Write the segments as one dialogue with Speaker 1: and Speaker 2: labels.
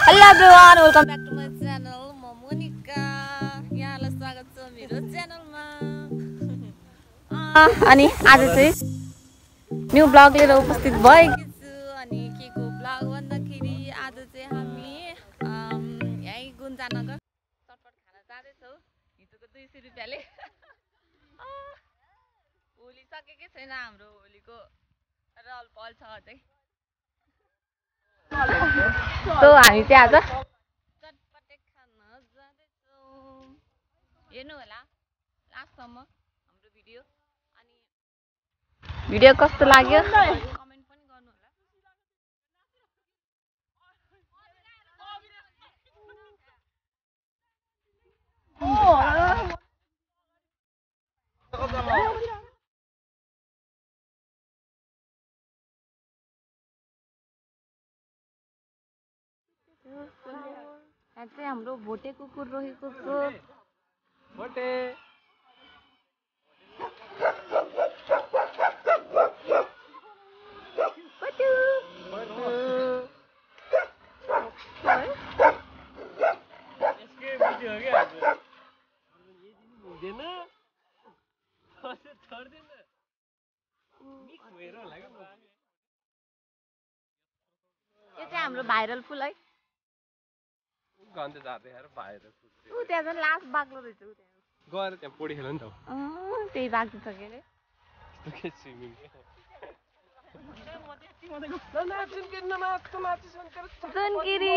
Speaker 1: Hello everyone, welcome back to my channel. म मोनिका यहाँलाई स्वागत छ मेरो च्यानलमा। अनि आज चाहिँ न्यू ब्लग लिएर उपस्थित भएकी छु। अनि के को ब्लग भन्दाखेरि आज चाहिँ हामी यही गुन्जानगर चटपट खान जाँदैछौँ। हिजोको 200 रुपैयाँले होली सकेकै छैन हाम्रो होलीको रल पल छ अझै। So हामी चाहिँ आज चटपटे खान जाँदैछौँ। हेर्नु होला लास्टसम्म हाम्रो भिडियो। अनि भिडियो कस्तो लाग्यो कमेन्ट पनि गर्नु होला। यहाँ चाहिँ हाम्रो भोटे कुकुर रहेको छ। भोटे यो चाहिँ हाम्रो भाइरल फुल है।
Speaker 2: गन्ते जाते यार भाइरल फुल।
Speaker 1: उ त्यहाँ चाहिँ लास्ट बाग्लो रहेछ उ त्यहाँ।
Speaker 2: गएर त्यहाँ पोडी खेल्नु नि त।
Speaker 1: त्यही बाग्लो छ के रे।
Speaker 2: के स्विमिङ के।
Speaker 1: जुनगिरी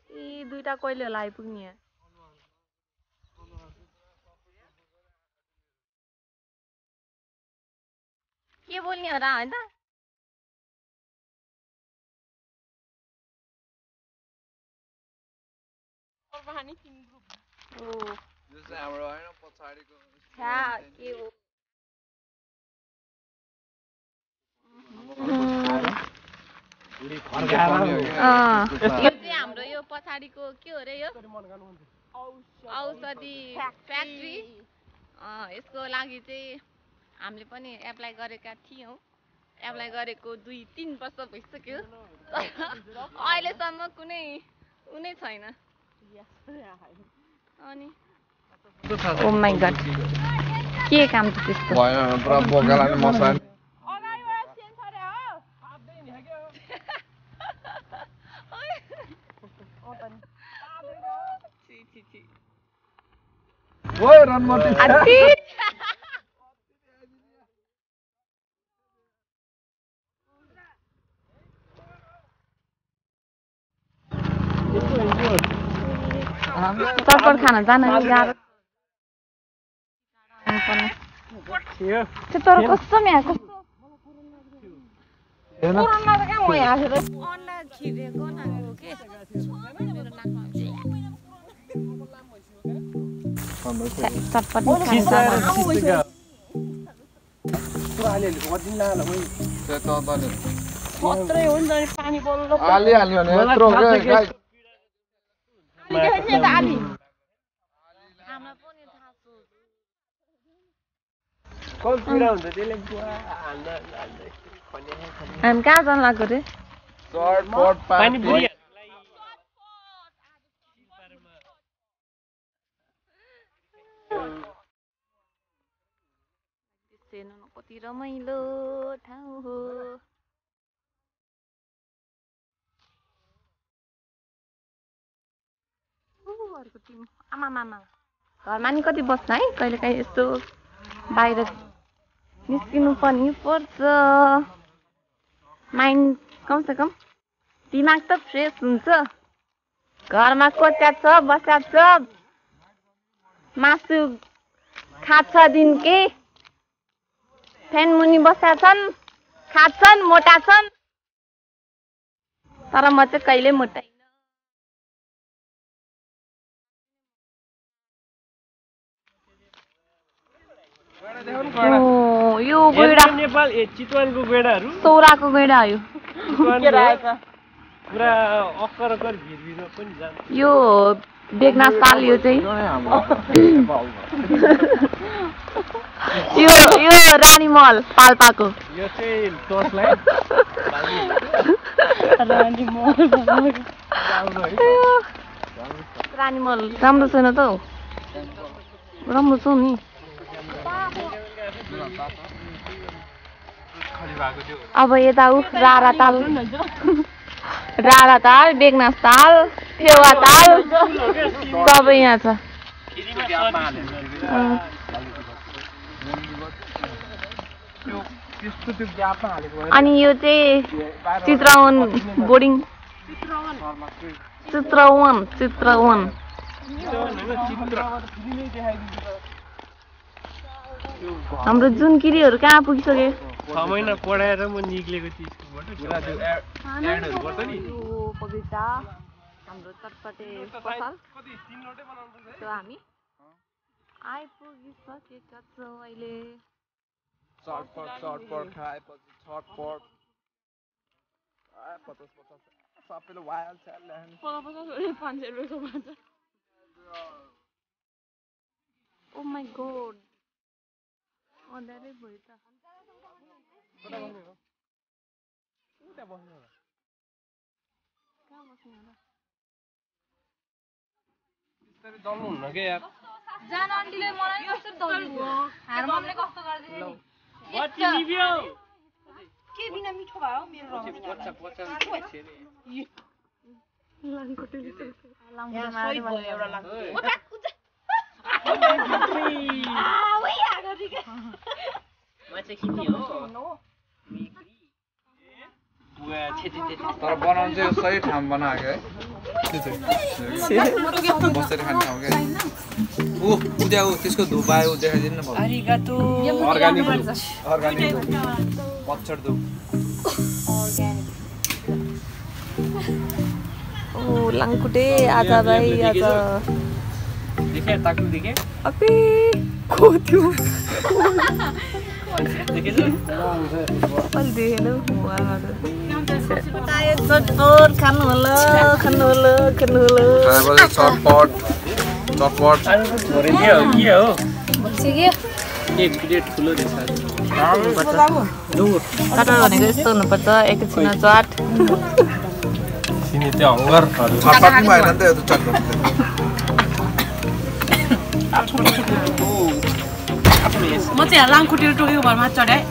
Speaker 1: ए दुईटा कहिले होला आइपुग्ने। के बोल्ने हो र हैन त।
Speaker 3: कहानी किन ग्रुप
Speaker 1: ओ
Speaker 2: यो चाहिँ हाम्रो हैन पछाडीको
Speaker 1: छ्या के हो। यो चाहिँ हाम्रो यो पछाडीको के हो रे यो औषधि फ्याक्ट्री। यसको लागि चाहिँ हामीले पनि एप्लाई गरेका थियौँ। एप्लाई गरेको 2-3 वर्ष भइसक्यो। अहिलेसम्म कुनै छैन। अनि ओ माय गॉड के काम छ त्यस्तो
Speaker 2: भएन पुरा बोकालाले मसा ओए रनमती
Speaker 1: चटपट खान जान गाह्रो तर कस्तो यहाँ कस्तो अन्डा खिरेको नाको के चटपट
Speaker 3: मात्रै हो नि त पानी बल्ल
Speaker 2: आलिहाल्यो भने यत्रो के गाई
Speaker 3: देख्ने त आली
Speaker 1: आमा पनि थाहा छ
Speaker 3: कल पिरा हुन्छ त्यसले
Speaker 1: हामी कहाँ जान लाग्यो रे।
Speaker 2: चटपट पानी
Speaker 3: बुढी
Speaker 1: कति रमाइलो ठाउँ हो। अर्को टिम आमा मामा घरमा नि कति बस्छ है। कहिले काहीँ यस्तो बाहिर निस्किनु पनि पर्छ। माइन्ड कमसे कम दिमाग त फ्रेस हुन्छ। घरमा कोच्या छ बस्या छ मासु खान्छ दिन के फ्यान मुनि बस्या छन् खान्छन् मोटा छन्। तर म चाहिँ कहिले मोटाइ ओ यो गैडा
Speaker 3: नेपाल चितवनको गैडाहरू
Speaker 1: सौराको गैडा हो यो
Speaker 3: पुरा अक्कर भिरभिरमा पनि जान्छ।
Speaker 1: यो बेगनास ताल यो चाहिँ यो रानी महल पाल्पाको
Speaker 3: यो चाहिँ टर्चलाई
Speaker 1: रानी महल राम्रो छैन त हौ राम्रो छ नि अब यता उ रारा ताल बेगनास ताल फेवा ताल सबै यहाँ छ अनि यो चाहिँ चित्रवन बोर्डिङ चित्रवन हाम्रो जुन किरीहरू कहाँ पुगिसके
Speaker 3: 6 महिना पढाएर म निक्लेको थिएँ स्कुलबाट
Speaker 1: बगैँचा हाम्रो चटपटे पसल हामी आइपुगिसकेका छौँ अहिले
Speaker 2: चटपट खाएपछि छटपट सबैले भइहाल्छ
Speaker 1: ओ माई गॉड अँध्यारै भयो त कहाँ बस्ने होला
Speaker 2: जल्नुहुन्न के यार
Speaker 1: जान आन्टीले मलाई कस्तो दल्दियो हारमोनले कस्तो गर्दियो
Speaker 3: के बिना मिठो भयो मेरो
Speaker 2: तर बनाउनु चाहिँ सही ठाउँ बनाएको है बसेर खाने ठाउँ क्या त्यसको धुप आयो देखाइदिनु न अर्ग्यानिक पच्चर धुप
Speaker 1: ओ लाङखुट्टे आजा भाइ आजा
Speaker 3: देखे ताकु देखे
Speaker 1: अबे को थियो
Speaker 3: देखेछु
Speaker 1: अलि देखेन तायो चटपट खानु होला
Speaker 2: खाएपछि चटपट
Speaker 3: भरे दियो के हो
Speaker 1: बसिग्यो
Speaker 3: एक प्लेट ठुलो रहेछ
Speaker 1: चटपट भनेको यस्तो हुनुपर्छ एकैछिनमा चाट
Speaker 2: सिमी त्यो हङ्गरहरू चटपट पनि भएन नि त यो चटपट
Speaker 3: म चाहिँ लाङखुट्टे टोकेको भरमा चढाएँ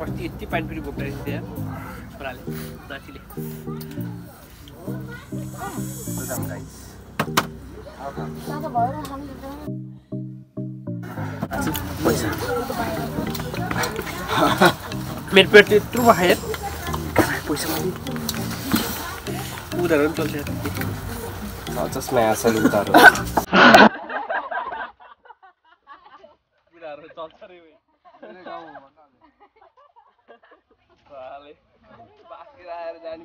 Speaker 3: अस्ति यति पानीपुरी बोक्दैछ त्यहाँ छोराले नातिले मेरो पेट यत्रो भयो पैसा उधारो पनि चल्छ
Speaker 2: चस्मा आसन उतारो
Speaker 3: उधारो चल्छ रे बाँकी आएर जाने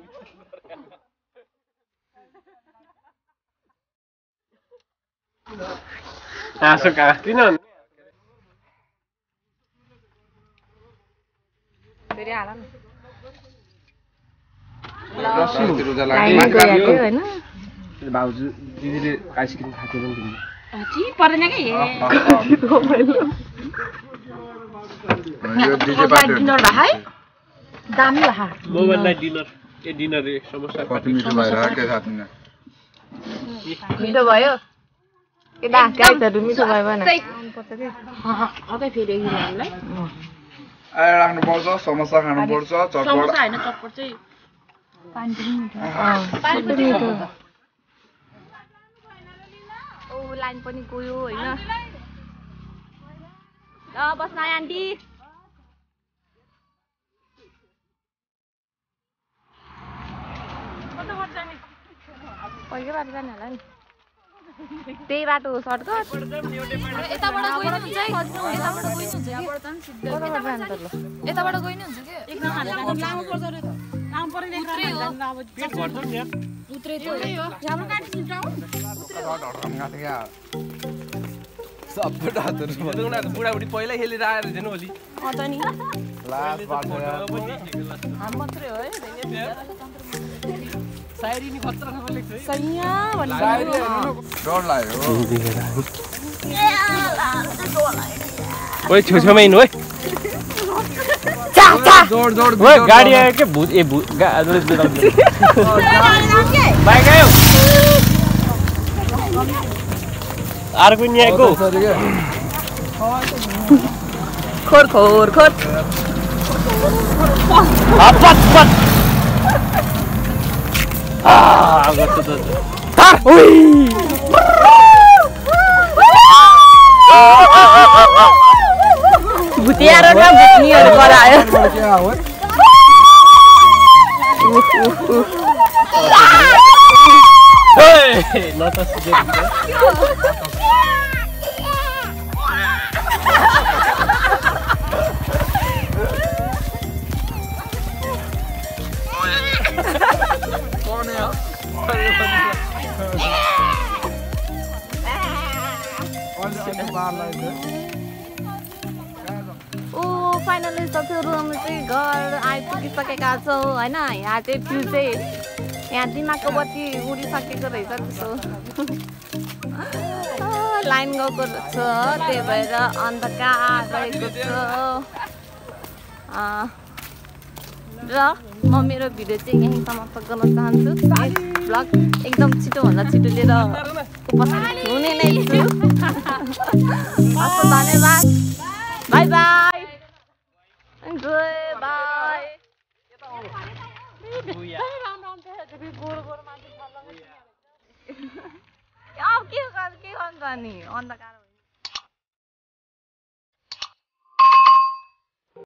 Speaker 3: आँसु काट्दिन
Speaker 1: फेरि हाल न
Speaker 3: भाउजू दिदीले आइसक्रिम खाएको
Speaker 1: पर्दैन कि डिनर भाइ दामी भा
Speaker 3: मोबाइललाई डिनर ए डिनर रे समोसा
Speaker 2: कति मिठो भएर के थाहा छैन
Speaker 1: मिठो भयो के दा गाइसहरु मिठो भयो भने अझै फेरि एकदिन हामीलाई
Speaker 2: आएर राख्नु पर्छ समोसा खानु पर्छ चटपट
Speaker 1: समोसा हैन चटपट चाहिँ पानी पनि मिठो ओ लाइन पनि गयो हैन ल बस्न आन्टी पहिलो बाटो जाने होला नि त्यही बाटो सर्टकट
Speaker 4: यताबाट गइनु हुन्छ यताबाट गइनु हुन्छ के
Speaker 3: पेट भर्छ नि यार
Speaker 4: उत्रे त्यो
Speaker 2: सबै हातहरु
Speaker 3: उनीहरु बुढाबुढी पहिल्यै खेलेर आएर हेर्नु भोलि
Speaker 1: अत नि
Speaker 2: लास्ट बाटो
Speaker 1: हाम मात्रै हो है
Speaker 3: सायरी नि खतरा खबर लेख्छ है
Speaker 1: सैया भन्ने
Speaker 2: डर लाग्यो
Speaker 3: ओइ छेउछेउमै हिँड्नु ओइ
Speaker 2: जोड जोड
Speaker 3: ओइ गाडी आयो के भूत ए भूत बाइक आयो अर्को नि आएको
Speaker 1: खोर खोर खोर
Speaker 3: पट पट
Speaker 1: भुतिया रोडमा भुत्नीहरु गरायो
Speaker 3: न त
Speaker 1: ओ फाइनली सबैहरु हामी चाहिँ घर आइपुगिसकेका छौँ हैन यहाँ चाहिँ भ्यू चाहिँ यहाँ दिमागको बत्ती उडिसकेको रहेछ त्यसो लाइन गएको छ त्यही भएर अन्धकार रहेको छ र म मेरो भिडियो चाहिँ यहीँ समाप्त गर्न चाहन्छु ब्लग एकदम छिटोभन्दा छिटो लिएर उपस्थित हुने नै छु हस् धन्यवाद बाई बाई एन्जोय बाई के गर्नु नि अन्धकार